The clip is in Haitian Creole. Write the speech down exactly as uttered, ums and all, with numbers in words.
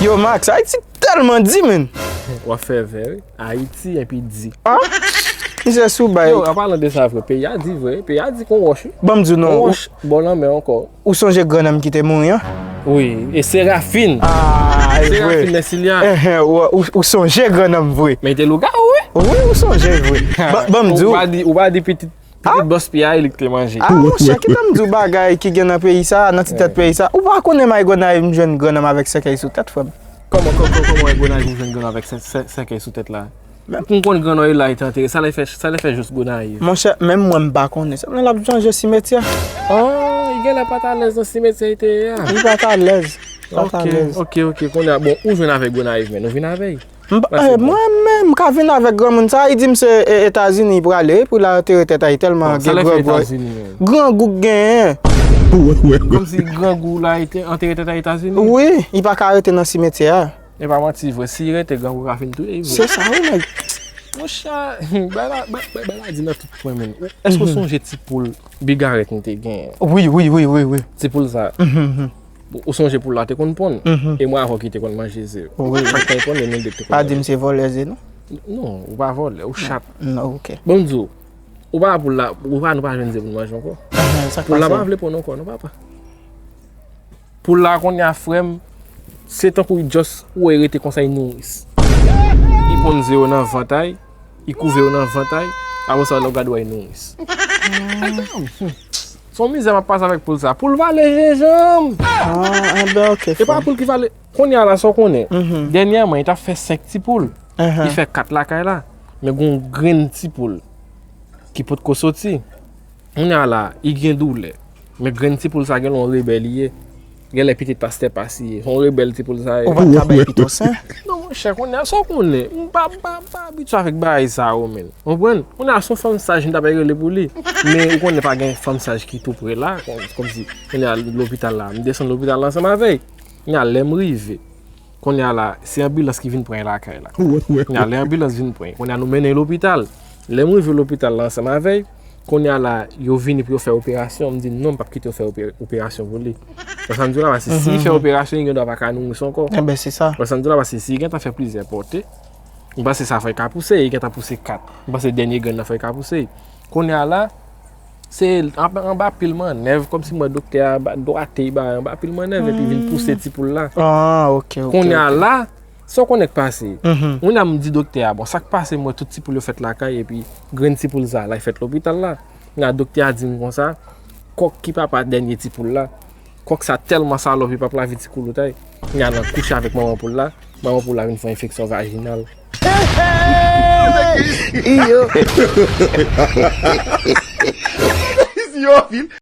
Yo, Max, Ayiti tèlman di, menn. W ap fè vè, wi. Ayiti, epi di. Ah? Misye sou bay. Yo, an palan de sa vre, peyi a di vre, peyi a di kon wòch, wi. Ban m di w non, Kon ou, wòch, bò lanmè ankò. Ou sonje grannanm ki te mouri an? Wi, e Serafin. Ah, e vre. Serafin Nèsilya. Enhen, ou, ou, ou sonje grannanm vre. Men te lougawou, wi. Wi, ou sonje vre. Ban, ban m di Ou w. pa di, ou pa di pitit, pitit bòs pi a, e li ki te manje. Ah, monchè, kite m di w bagay ki gen nan peyi sa, nan ti tèt peyi sa. Ou pa konnen may Gonayiv m jwenn grannanm avèk sèkèy sou tèt, frè m. Kòman, kòman, kòman e Gonayiv ou jwenn grannanm avèk sè- sè- sèkèy sou tèt la? Pou m konn grannanm e la e te antere, sa lè fè, sa lè fè jous Gonayiv. Monchè, menm mwen m pa konnen. Se mwen l ap chanje simetyè. Ah, li genlè pa t alèz nan simetyè li te ye a. Li pa t alèz. Li pa t Ok, alèz. ok, ok. Kounye a, bon, ou jwenn avèk Gonayiv, men ou vin avè l. M pa- eh, mwen menm, m ka vin avèk granmoun sa, li di m se e, Etazini li prale, wi, pou l al antere tèt a li tèlman Sa gen lè fè grangou. Etazini, men. Grangou k genyen. Kòmsi grangou la te antere tèt a Etazini. Wi, li pa ka rete nan simetyè a. E pa manti vre, si li rete grangou ka fin touye li vre. Se sa, wi, nèg. Monchè, bay la, bay, bay, bay la di nan tout pwen, men. Èske w sonje ti poul bigarèt nou te genyen? Wi, wi, wi, wi, wi. Ti poul sa. Mhm, mhm. Ou sonje poul la te konn ponn? Mhm. E mwen avè w ki te konn manje ze. Wi. Chak tan li ponn, e nou de te konn Pa di m manje. Se vòlè ze, non? Non, ou pa vòlè, ou chat. Non, ok. Bon, m di w, ou pa poul la, ou pa nou pa jwenn ze pou nou manje ankò. Enhen, sa k Poul la pa pase? Vle ponn ankò, non, papa. Poul la kounye a, frè m, se tankou just ou wè rete konsa, li nouris. Li ponn ze yo nan vant a l, li kouve yo nan vant a l, apre sa, lè w gade, w wè li nouris. Se yon mizè m ap pase avèk poul sa. Poul vale jenjanm! Ah, enben, ok. E pa poul ki vale. Kounye a la, sa w konnen. Dènyèman, li t ap fè senk ti poul. Li fè kat lakay la. Men gon grenn ti poul ki potko soti. Kounye a la, li gen doulè. Men grenn ti poul sa gen yon rebèl li ye. Genlè pitit pastè pas li ye. Se yon rebèl ti poul sa ye. Ou pa t ka bay pito sen? Non, monchè, kounye a, sa w konnen. M pa, m pa, m pa abitye avèk bagay sa yo, men. Ou konprann? Kounye a, se yon fanm saj m t ap rele pou li. Men ou konnen pa gen fanm saj ki tou pre la. Kòm, kòmsi, kounye a, lopital la. M desann lopital la ansanm avè l. Kounye a, lè m rive. Kounye a la, se anbilans ki vin pran l lakay la. Kounye a, lè anbilans vin pran l, kounye a, nou mennen l lopital. Lè m rive lopital la ansanm avè l, kounye a la, yo vini pou yo fè operasyon. M di, "Non, m p ap kite yo fè ope- operasyon pou li." Sa sa m di w la, paske si l fè operasyon, li gen dwa pa ka nouris ankò. Enben, se sa. Sa sa m di w la, paske si li gentan fè plizyè pòte, m panse sa fè l ka pouse, li gentan pouse kat. M panse dènye grenn nan fè l ka pouse. Kounye a la, se anba, anba pil mannèv, kòmsi m wè doktè a ba- dwate l ba anba pil mannèv, epi vin pouse ti poul la. Ah, ok, ok. Kounye a Ok. la, sa w konnen k pase? Mhm. Kounye a m di doktè a, "Bon, sa k pase, m wè tout ti poul yo fèt lakay, epi grenn ti poul sa la, l fèt lopital la." Kounye a doktè a di m konsa, kòk ki papa dènye ti poul la, kòk sa tèlman salòp, li p ap lave ti koulout a l. Kounye a l al kouche avèk manman poul la, manman poul la vin fè enfeksyon vajinal. Iyo. Yo, vin.